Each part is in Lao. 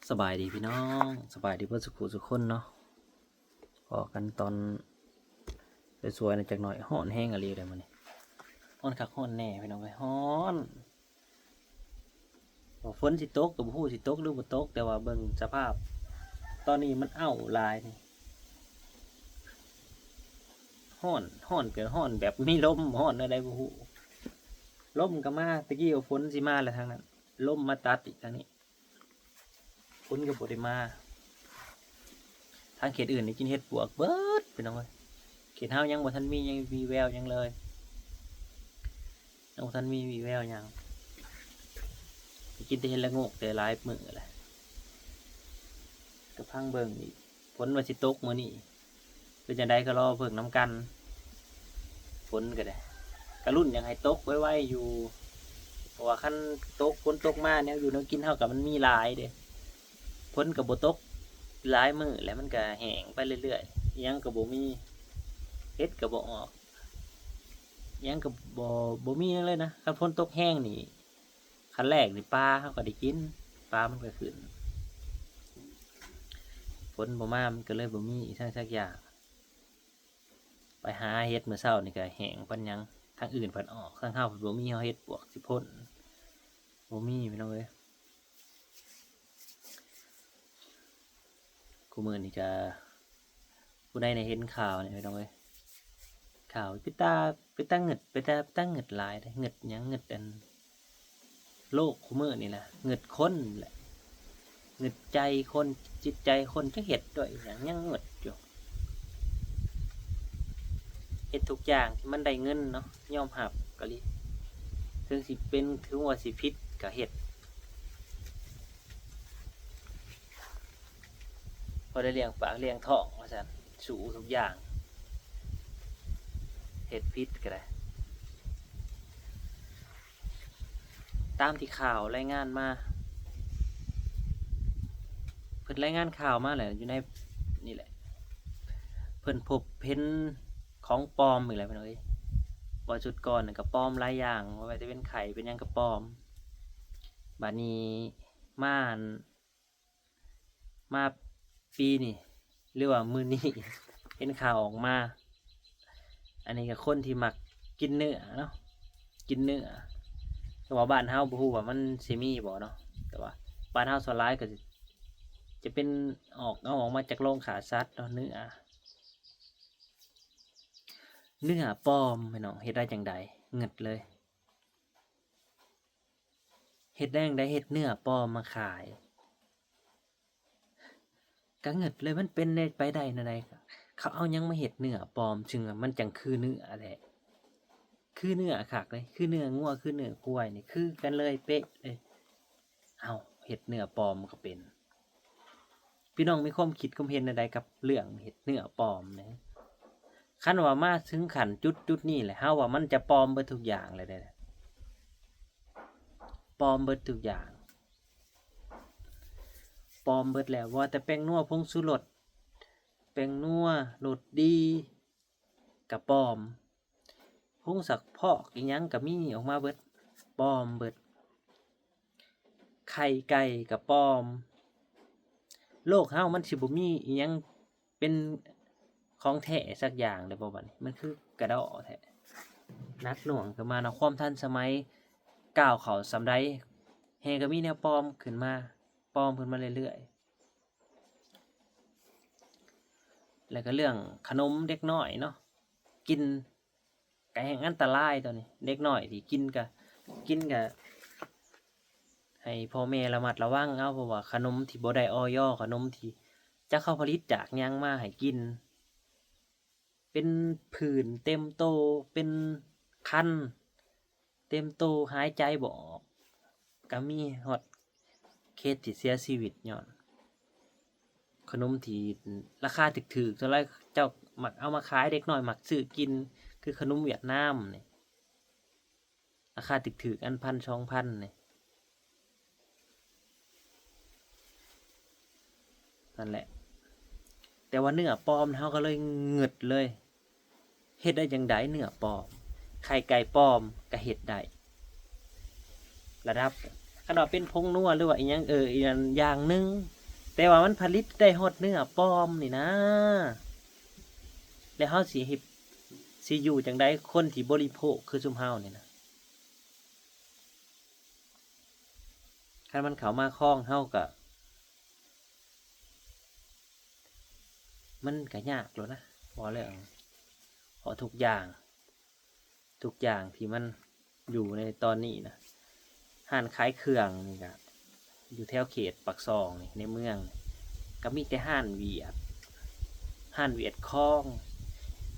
ສະບາຍດີພີ່ນ້ອງ ສະບາຍດີເບິດສຸຂູສຸຄົນເນາະ. ພໍ້ກັນຕອນສວຍໆ ແດ່ຈັກໜ້ອຍ. ຮ້ອນແຮງອີ່ຫຼີເດ້ມື້ນີ້ ຮ້ອນຄັກຮ້ອນແນ່ພີ່ນ້ອງເອີຍ ຮ້ອນ. ວ່າຝົນຊິຕົກກໍບໍ່ຮູ້ຊິຕົກຫຼືບໍ່ຕົກ ແຕ່ວ່າເບິ່ງສະພາບຕອນນີ້ມັນເອົ້າຫຼາຍນີ້ ຮ້ອນ ຮ້ອນກໍຮ້ອນແບບມີລົມ ຮ້ອນແນວໃດບໍ່ຮູ້. ລົມກໍມາ ຕະກີ້ວ່າຝົນຊິມາແລ້ວທາງນັ້ນ ລົມມາຕັດອີກທາງນີ້ ຝົນກໍບໍ່ໄດ້ມາ. ທາງເຂດອື່ນນີ້ກິນເຫັດປວກເບິດພີ່ນ້ອງເອີຍ ເຂດເຮົາຍັງບໍ່ທັນມີຫຍັງ ມີແວວຫຍັງເລີຍ ຍັງບໍ່ທັນມີວີ່ແວວຫຍັງ ໄດ້ກິນແຕ່ເຫັດລະໂງກແຕ່ຫຼາຍມື້ແລ້ວ. ກໍຟັງເບິ່ງອີກ ຝົນວ່າຊິຕົກມື້ນີ້ ເປັນຈັ່ງໃດກໍລໍເບິ່ງນຳກັນ. ຝົນກໍໄດ້ ກໍລຸ້ນຢາກໃຫ້ຕົກໄວໆຢູ່ ເພາະວ່າຄັນຕົກ ຝົນຕົກມາ ແນວຢູ່ແນວກິນເຮົາກໍມັນມີຫຼາຍເດ້. ຝົນກໍບໍ່ຕົກຫຼາຍມື້ແລ້ວ ມັນກໍແຫ້ງໄປເລື້ອຍໆ ອີ່ຫຍັງກໍບໍ່ມີ ເຫັດກໍບໍ່ອອກ ອີ່ຫຍັງກໍບໍ່ ບໍ່ມີຫຍັງເລີຍນະ. ຄັນຝົນຕົກແຮງນີ້ ຂັ້ນແລກນີ້ປາເຮົາກໍໄດ້ກິນ ປາມັນກໍຂຶ້ນ. ຝົນບໍ່ມາ ມັນກໍເລີຍບໍ່ມີອີ່ຫຍັງສັກຢ່າງ. ໄປຫາເຫັດມື້ເຊົ້ານີ້ກໍແຫ້ງປານຫຍັງ ທາງອື່ນເພິ່ນອອກ ທາງເຮົາເພິ່ນບໍ່ມີ. ເຮົາເຫັດປວກຊິພົ້ນ ບໍ່ມີພີ່ນ້ອງເອີຍ. ຄູ່ມື້ນີ້ກໍ ຜູ້ໃດໄດ້ເຫັນຂ່າວນີ້ພີ່ນ້ອງເອີຍ ຂ່າວເປັນຕາ ເປັນຕາງຶດ ເປັນຕາ ເປັນຕາງຶດຫຼາຍເດ້. ງຶດຫຍັງ? ງຶດອັນໂລກຄູ່ມື້ນີ້ລະ ງຶດຄົນແຫຼະ ງຶດໃຈຄົນ ຈິດໃຈຄົນ ຈັກເຮັດດ້ວຍຫຍັງ ຍັງງຶດຢູ່. ເຮັດທຸກຢ່າງທີ່ມັນໄດ້ເງິນເນາະ ຍອມຮັບກະລີ ເຖິງຊິເປັນ ເຖິງວ່າຊິຜິດກະເຮັດ ພໍໄດ້ລ້ຽງປາກລ້ຽງທ້ອງວ່າຊັ້ນ ສູ້ທຸກຢ່າງ ເຮັດຜິດກໍໄດ້. ຕາມທີ່ຂ່າວລາຍງານມາ ເພິ່ນລາຍງານຂ່າວມາແຫຼະ ຢູ່ໃນນີ້ແຫຼະ ເພິ່ນພົບເຫັນຂອງປອມອີກແລ້ວພີ່ນ້ອງເອີຍ. ວ່າຊຸດກ່ອນນັ້ນກໍປອມຫຼາຍຢ່າງ ບໍ່ວ່າຈະເປັນໄຂ້ເປັນຫຍັງກໍປອມ. ບາດນີ້ມາ ມາປີນີ້ ຫຼືວ່າມື້ນີ້ ເຫັນຂ່າວອອກມາ ອັນນີ້ກໍຄົນທີ່ມັກກິນເນື້ອເນາະ ກິນເນື້ອ ແຕ່ວ່າບ້ານເຮົາບໍ່ຮູ້ວ່າມັນຊິມີບໍ່ເນາະ ແຕ່ວ່າບ້ານເຮົາສ່ວນຫຼາຍກໍຈະ ຈະເປັນອອກ ເອົາອອກມາຈາກໂລງຂ້າສັດເນາະ ເນື້ອ ເນື້ອປອມພີ່ນ້ອງ ເຮັດໄດ້ຈັ່ງໃດ? ງຶດເລີຍ. ເຮັດໄດ້ຈັ່ງໃດ ເຮັດເນື້ອປອມມາຂາຍ? ກະງຶດເລີຍ ມັນເປັນໄດ້ ໄປໄດ້ແນວໃດ? ເຂົາເອົາຫຍັງມາເຮັດເນື້ອປອມ ຊຶ່ງມັນຈັ່ງຄືເນື້ອແທ້? ຄືເນື້ອຄັກເລີຍ ຄືເນື້ອງົວ ຄືເນື້ອຄວາຍນີ້ ຄືກັນເລີຍ ເປະເລີຍ. ເອົ້າ ເຮັດເນື້ອປອມກໍເປັນ. ພີ່ນ້ອງມີຄວາມຄິດຄວາມເຫັນແນວໃດກັບເລື່ອງເຮັດເນື້ອປອມນີ້? ຄັນວ່າມາເຖິງຂັ້ນຈຸດ ຈຸດນີ້ແຫຼະ ເຮົາວ່າມັນຈະປອມເບິດທຸກຢ່າງເລີຍເດ້ ປອມເບິດທຸກຢ່າງ ປອມເບິດແລ້ວ ບໍ່ວ່າແຕ່ແປ້ງນົວ ຜົງຊູລົດ ແປ້ງນົວ ລົດດີ ກະປອມ ຜົງຊັກຟອກອີ່ຫຍັງກະມີອອກມາເບິດ ປອມເບິດ ໄຂ່ໄກ່ກະປອມ. ໂລກເຮົາມັນຊິບໍ່ມີອີ່ຫຍັງເປັນຂອງແທ້ສັກຢ່າງໄດ້ບໍ່? ບັດນີ້ມັນຄືກະດໍ້ແທ້ ໜັກໜ່ວງຂຶ້ນມາເນາະ ຄວາມທັນສະໄໝກ້າວເຂົ້າສ່ຳໃດ ແຮ່ກໍມີແນວປອມຂຶ້ນມາ ປອມຂຶ້ນມາເລື້ອຍໆ. ແລ້ວກໍເລື່ອງຂະໜົມເດັກນ້ອຍເນາະ ກິນກະແຮ່ງອັນຕະລາຍ ຕອນນີ້ເດັກນ້ອຍທີ່ກິນກະ ກິນກະໃຫ້ພໍ່ແມ່ລະມັດລະວັງເອົາ ເພາະວ່າຂະໜົມທີ່ບໍ່ໄດ້ ອອຍ ຂະໜົມທີ່ຈັກເຂົາຜະລິດຈາກຫຍັງມາໃຫ້ກິນ ເປັນຜື່ນເຕັມໂຕ ເປັນຄັນເຕັມໂຕ ຫາຍໃຈບໍ່ອອກ ກໍມີຮອດເຄສທີ່ເສຍຊີວິດຍ້ອນຂະໜົມທີ່ລາຄາຖືກໆ ສ່ວນຫຼາຍເຈົ້າມັກເອົາມາຂາຍ ເດັກນ້ອຍມັກຊື້ກິນ ຄືຂະໜົມຫວຽດນາມນີ້ ລາຄາຖືກໆ ອັນພັນສອງພັນນີ້ ນັ້ນແຫຼະ. ແຕ່ວ່າເນື້ອປອມ ເຮົາກໍເລີຍງຶດເລີຍ ເຮັດໄດ້ຈັ່ງໃດເນື້ອປອມ? ໄຂ່ໄກ່ປອມກໍເຮັດໄດ້ ລະດັບ ຄັນວ່າເປັນຜົງນົວ ຫຼືວ່າອີ່ຫຍັງ ເອີ ອີ່ຫຍັງຢ່າງໜຶ່ງ ແຕ່ວ່າມັນຜະລິດໄດ້ຮອດເນື້ອປອມນີ້ນາ ແລ້ວເຮົາຊິເຮັດ ຊິຢູ່ຈັ່ງໃດ ຄົນທີ່ບໍລິໂພກຄືຊຸມເຮົານີ້ນະ? ຄັນມັນເຂົ້າມາຄອງເຮົາກະ ມັນກະຍາກໂລດນະ ເວົ້າແລ້ວ ເພາະທຸກຢ່າງ ທຸກຢ່າງທີ່ມັນຢູ່ໃນຕອນນີ້ນະ ຮ້ານຂາຍເຄື່ອງນີ້ກະຢູ່ແຖວເຂດປາກຊ່ອງນີ້ ໃນເມືອງນີ້ ກະມີແຕ່ຮ້ານຫວຽດ ຮ້ານຫວຽດຄອງ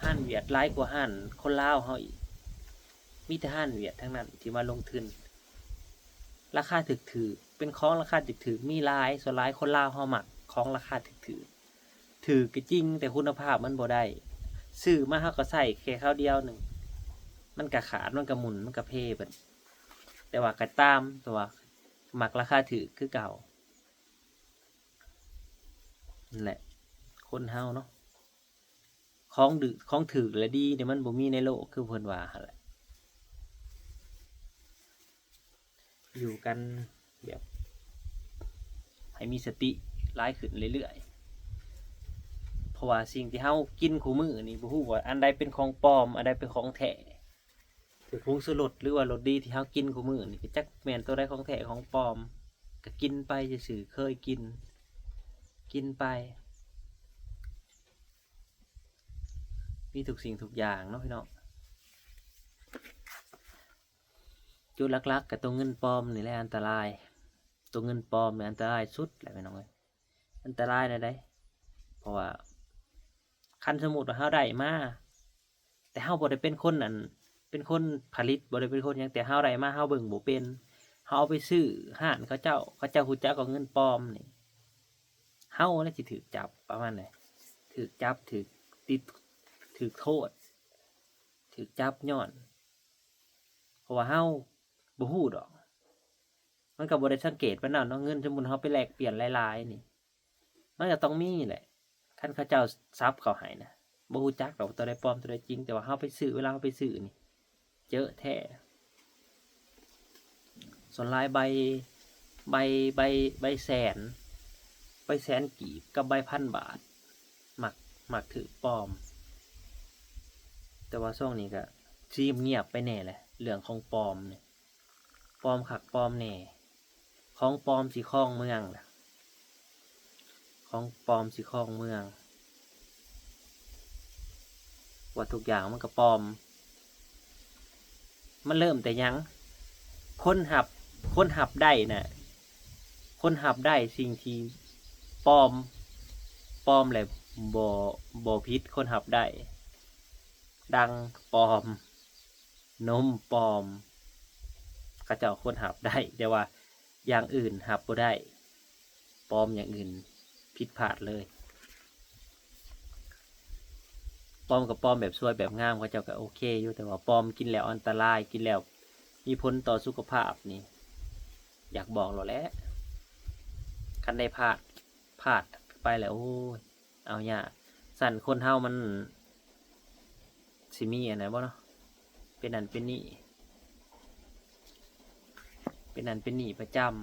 ຮ້ານຫວຽດຫຼາຍກວ່າຮ້ານຄົນລາວເຮົາອີກ ມີແຕ່ຮ້ານຫວຽດທັງນັ້ນທີ່ມາລົງທຶນ ລາຄາຖືກໆ ເປັນຂອງລາຄາຖືກໆ ມີຫຼາຍ ສ່ວນຫຼາຍຄົນລາວເຮົາມັກຂອງລາຄາຖືກໆ ຖືກກໍຈິງ ແຕ່ຄຸນນະພາບມັນບໍ່ໄດ້ ຊື້ມາເຮົາກໍໃຊ້ແຄ່ຄາວດຽວໜຶ່ງ ມັນກໍຂາດ ມັນກໍໝຸ່ນ ມັນກໍເພເບິດ ແຕ່ວ່າກໍຕາມ ແຕ່ວ່າມັກລາຄາຖືກຄືເກົ່າ ນັ້ນແຫຼະ ຄົນເຮົາເນາະ ຂອງດື ຂອງຖືກ ແລະ ດີນີ້ມັນບໍ່ມີໃນໂລກ ຄືເພິ່ນວ່າຫັ້ນແຫຼະ ຢູ່ກັນແບບໃຫ້ມີສະຕິຫຼາຍຂຶ້ນເລື້ອຍໆ ເພາະວ່າສິ່ງທີ່ເຮົາກິນຄູ່ມື້ນີ້ ບໍ່ຮູ້ວ່າອັນໃດເປັນຂອງປອມ ອັນໃດເປັນຂອງແທ້ ຄືຜົງຊູລົດ ຫຼືວ່າລົດດີທີ່ເຮົາກິນຄູ່ມື້ນີ້ ກໍຈັກແມ່ນໂຕໃດຂອງແທ້ຂອງປອມ ກໍກິນໄປຊື່ໆ ເຄີຍກິນ ກິນໄປ ມີທຸກສິ່ງທຸກຢ່າງເນາະພີ່ນ້ອງ. ຈຸດຫຼັກໆກໍຕົວເງິນປອມນີ້ແຫຼະອັນຕະລາຍ, ຕົວເງິນປອມນີ້ອັນຕະລາຍສຸດແຫຼະພີ່ນ້ອງເອີຍ, ອັນຕະລາຍແນວໃດ? ເພາະວ່າຄັນສົມມຸດວ່າເຮົາໄດ້ມາ ແຕ່ເຮົາບໍ່ໄດ້ເປັນຄົນອັນ ເປັນຄົນຜະລິດ ບໍ່ໄດ້ເປັນຄົນຫຍັງ ແຕ່ເຮົາໄດ້ມາເຮົາເບິ່ງບໍ່ເປັນ ເຮົາເອົາໄປຊື້ຮ້ານເຂົາເຈົ້າ ເຂົາເຈົ້າຮູ້ຈັກວ່າເງິນປອມນີ້ ເຮົາແຫຼະຊິຖືກຈັບ ປະມານນີ້ ຖືກຈັບ ຖືກຕິດ ຖືກໂທດ ຖືກຈັບຍ້ອນ ເພາະວ່າເຮົາບໍ່ຮູ້ດອກ ມັນກໍບໍ່ໄດ້ສັງເກດປານນັ້ນເນາະ ເງິນສົມມຸດເຮົາໄປແລກປ່ຽນຫຼາຍໆນີ້ ມັນກໍຕ້ອງມີແຫຼະ ຄັນເຂົາເຈົ້າສັບເຂົ້າໃຫ້ນະ ບໍ່ຮູ້ຈັກດອກວ່າຕົວໃດປອມຕົວໃດຈິງ ແຕ່ວ່າເຮົາໄປຊື້ ເວລາເຮົາໄປຊື້ນີ້ ເຈີແທ້ ສ່ວນຫຼາຍໃບ ໃບ ໃບ ໃບແສນ ໃບແສນກີບກັບໃບພັນບາດ ມັກ ມັກຖືກປອມ ແຕ່ວ່າຊ່ວງນີ້ກະຊິງຽບໄປແດ່ແຫຼະ ເລື່ອງຂອງປອມນີ້ ປອມຄັກປອມແນ່ ຂອງປອມຊິຄອງເມືອງລະ ຂອງປອມຊິຄອງເມືອງ ວ່າທຸກຢ່າງມັນກະປອມ ມັນເລີ່ມແຕ່ຫຍັງ? ຄົນຮັບ ຄົນຮັບໄດ້ນະ ຄົນຮັບໄດ້ສິ່ງທີ່ປອມ ປອມແຫຼະບໍ່ ບໍ່ຜິດ ຄົນຮັບໄດ້ ດັງປອມ ນົມປອມ ເຂົາເຈົ້າຄົນຮັບໄດ້ ແຕ່ວ່າຢ່າງອື່ນຮັບບໍ່ໄດ້ ປອມຢ່າງອື່ນຜິດພາດເລີຍ ປອມກໍປອມແບບສວຍແບບງາມ ເຂົາເຈົ້າກໍໂອເຄຢູ່ ແຕ່ວ່າປອມກິນແລ້ວອັນຕະລາຍ ກິນແລ້ວມີຜົນຕໍ່ສຸຂະພາບນີ້ ຢາກບອກໂລດແຫຼະ ຄັນໄດ້ພາດ ພາດໄປແລ້ວ ໂອ້ຍ ເອົາຍາກ ຊັ້ນຄົນເຮົາມັນຊິມີອັນນັ້ນບໍ່ເນາະ ເປັນນັ້ນເປັນນີ້ ເປັນນັ້ນເປັນນີ້ປະຈຳ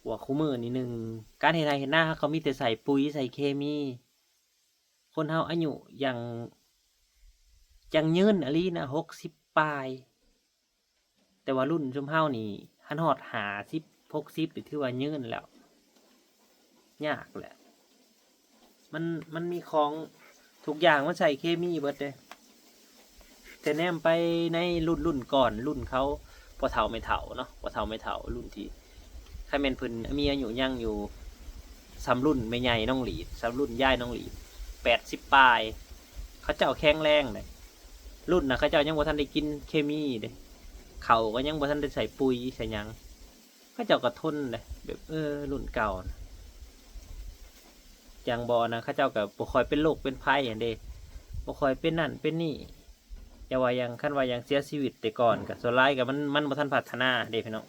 ວ່າຄູ່ມື້ນີ້ໜຶ່ງ ການເຮັດໄຮ່ເຮັດນາເຮົາກໍມີແຕ່ໃສ່ປຸຍໃສ່ເຄມີ ຄົນເຮົາອາຍຸຍັງ ຍັງຍືນອີ່ຫຼີນະ ຫົກສິບປາຍ ແຕ່ວ່າລຸ້ນຊຸມເຮົານີ້ ຄັນຮອດຫ້າສິບ ຫົກສິບນີ້ຖືວ່າຍືນແລ້ວ ຍາກແຫຼະ ມັນ ມັນມີຂອງ ທຸກຢ່າງມັນໃສ່ເຄມີເບິດເດ້ ແຕ່ແນມໄປໃນລຸ້ນ ລຸ້ນກ່ອນ ລຸ້ນເຂົາ ພໍ່ເຖົ້າແມ່ເຖົ້າເນາະ ພໍ່ເຖົ້າແມ່ເຖົ້າ ລຸ້ນທີ່ ຄັນແມ່ນເພິ່ນມີອາຍຸຍັງຢູ່ສ່ຳລຸ້ນແມ່ໃຫຍ່ນ້ອງຫຼີດ ສ່ຳລຸ້ນຍາຍນ້ອງຫຼີດ ແປດສິບປາຍ ເຂົາເຈົ້າແຂງແຮງເດ້ ລຸ້ນນະ ເຂົາເຈົ້າຍັງບໍ່ທັນໄດ້ກິນເຄມີເດ້ ເຂົ້າກໍຍັງບໍ່ທັນໄດ້ໃສ່ປຸຍໃສ່ຫຍັງ ເຂົາເຈົ້າກໍທົນເດ້ ແບບ ເອີ ລຸ້ນເກົ່ານະ ຢ່າງບໍ່ນະ ເຂົາເຈົ້າກໍບໍ່ຄ່ອຍເປັນໂລກເປັນໄພຫັ້ນເດ້ ບໍ່ຄ່ອຍເປັນນັ້ນເປັນນີ້ ຢ່າວ່າຢ່າງ ຄັນວ່າຢ່າງເສຍຊີວິດແຕ່ກ່ອນກໍສ່ວນຫຼາຍກໍມັນ ມັນບໍ່ທັນພັດທະນາເດ້ພີ່ນ້ອງ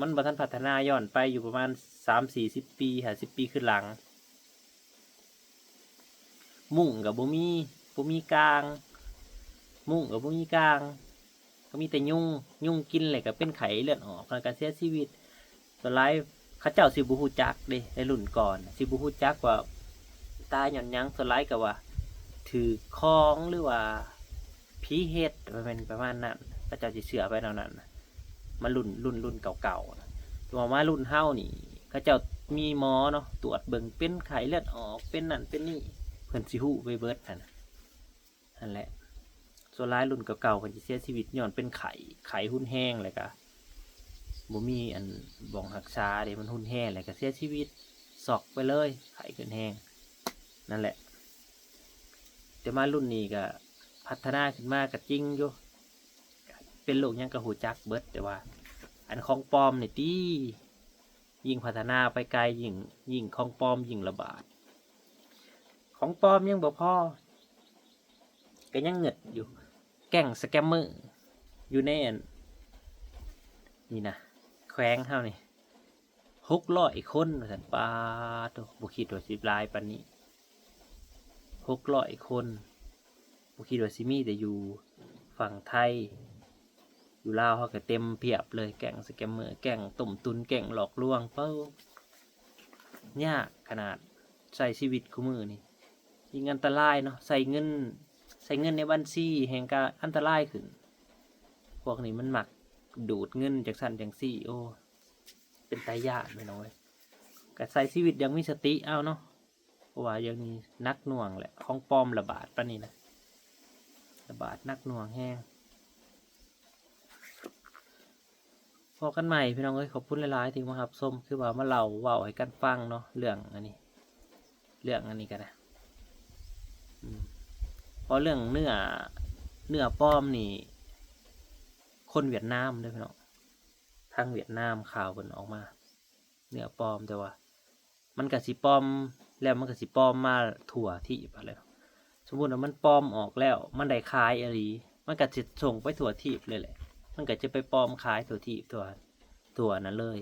ມັນບໍ່ທັນພັດທະນາ ຍ້ອນໄປຢູ່ປະມານສາມສີ່ສິບປີ ຫ້າສິບປີຄືນຫຼັງ ມຸ້ງກໍບໍ່ມີ ບໍ່ມີກາງ ມຸ້ງກໍບໍ່ມີກາງ ກໍມີແຕ່ຍຸງ ຍຸງກິນແລ້ວກໍເປັນໄຂ້ເລືອດອອກ ແລ້ວກໍເສຍຊີວິດ ສ່ວນຫຼາຍໄ ເຂົາເຈົ້າຊິບໍ່ຮູ້ຈັກເດ້ ໃນລຸ້ນກ່ອນ ຊິບໍ່ຮູ້ຈັກວ່າຕາຍຍ້ອນຫຍັງ ສ່ວນຫຼາຍກໍວ່າຖືກຂອງ ຫຼືວ່າຜີເຮັດ ແມ່ນປະມານນັ້ນ ເຂົາເຈົ້າຊິເຊື່ອໄປແນວນັ້ນ. ມາລຸ້ນ ລຸ້ນ ລຸ້ນເກົ່າໆ ແຕ່ວ່າມາລຸ້ນເຮົານີ້ ເຂົາເຈົ້າມີໝໍເນາະ ຕວດເບິ່ງເປັນໄຂ້ເລືອດອອກ ເປັນນັ້ນເປັນນີ້ ເພິ່ນຊິຮູ້ໄປເບິດຫັ້ນ ຫັ້ນແຫຼະ. ສ່ວນຫຼາຍລຸ້ນເກົ່າໆ ເພິ່ນຊິເສຍຊີວິດຍ້ອນເປັນໄຂ້ ໄຂ້ຮຸນແຮງ ແລ້ວກະບໍ່ມີອັນໝ່ອງຮັກສາເດ້ ມັນຮຸນແຮງ ແລ້ວກະເສຍຊີວິດ ຊັອກໄປເລີຍ ໄຂ້ຂຶ້ນແຮງ ນັ້ນແຫຼະ. ແຕ່ມາລຸ້ນນີ້ກະພັດທະນາຂຶ້ນມາກະຈິງຢູ່ ເປັນໂລກຫຍັງກະຮູ້ຈັກເບິດ ແຕ່ວ່າອັນຂອງປອມນີ້ຕິ ຍິ່ງພັດທະນາໄປໄກ ຍິ່ງ ຍິ່ງຂອງປອມຍິ່ງລະບາດ. ຂອງປອມຍັງບໍ່ພໍ ກໍຍັງເງິດຢູ່ ແກ້ງສະແກມເມີຢູ່ໃນອັນນີ້ນະ ແຂວງເຮົານີ້ ຫົກຮ້ອຍຄົນວ່າຊັ້ນ. ປາດໂທ້ ບໍ່ຄິດວ່າຊິຫຼາຍປານນີ້ ຫົກຮ້ອຍຄົນ ບໍ່ຄິດວ່າຊິມີແຕ່ຢູ່ຝັ່ງໄທ ຢູ່ລາວເຮົາກໍເຕັມພຽບເລີຍ ແກ້ງສະແກມເມີ ແກ້ງຕົ້ມຕຸນ ແກ້ງຫຼອກລວງ ເປ້າ ຍາກຂະໜາດ ໃຊ້ຊີວິດຄູ່ມື້ນີ້ຍິ່ງອັນຕະລາຍເນາະ ໃສ່ເງິນ ໃສ່ເງິນໃນບັນຊີແຮ່ງກະອັນຕະລາຍຂຶ້ນ. ພວກນີ້ມັນມັກດູດເງິນຈັ່ງຊັ້ນຈັ່ງຊີ້ ໂອ້ ເປັນຕາຢ້ານພີ່ນ້ອງເອີຍ. ກະໃຊ້ຊີວິດຢ່າງມີສະຕິເອົາເນາະ ເພາະວ່າດຽວນີ້ໜັກໜ່ວງແຫຼະ ຂອງປອມລະບາດປານນີ້ນະ ລະບາດໜັກໜ່ວງແຮງ. ພໍ້ກັນໃໝ່ພີ່ນ້ອງເອີຍ ຂອບຄຸນຫຼາຍໆທີ່ມາຮັບຊົມ ຄືວ່າມາເລົ່າເວົ້າໃຫ້ກັນຟັງເນາະ ເລື່ອງອັນນີ້ ເລື່ອງອັນນີ້ກໍໄດ້ ອືມ ເພາະເລື່ອງເນື້ອ ເນື້ອປອມນີ້ ຄົນຫວຽດນາມເດີພີ່ນ້ອງ ທາງຫວຽດນາມຂ່າວເພິ່ນອອກມາ ເນື້ອປອມ ແຕ່ວ່າ ມັນກະຊິປອມ ແລ້ວມັນກະຊິປອມມາທົ່ວທີບຫັ້ນແຫຼະ. ສົມມຸດວ່າມັນປອມອອກແລ້ວ ມັນໄດ້ຂາຍອີ່ຫຼີ ມັນກະຊິສົ່ງໄປທົ່ວທີບເລີຍແຫຼະ ມັນກະຈະໄປປອມຂາຍທົ່ວທີບ ທົ່ວ ທົ່ວນັ້ນເລີຍ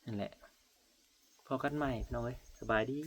ນັ້ນແຫຼະ. ພໍ້ກັນໃໝ່ພີ່ນ້ອງເອີຍ ສະບາຍດີ.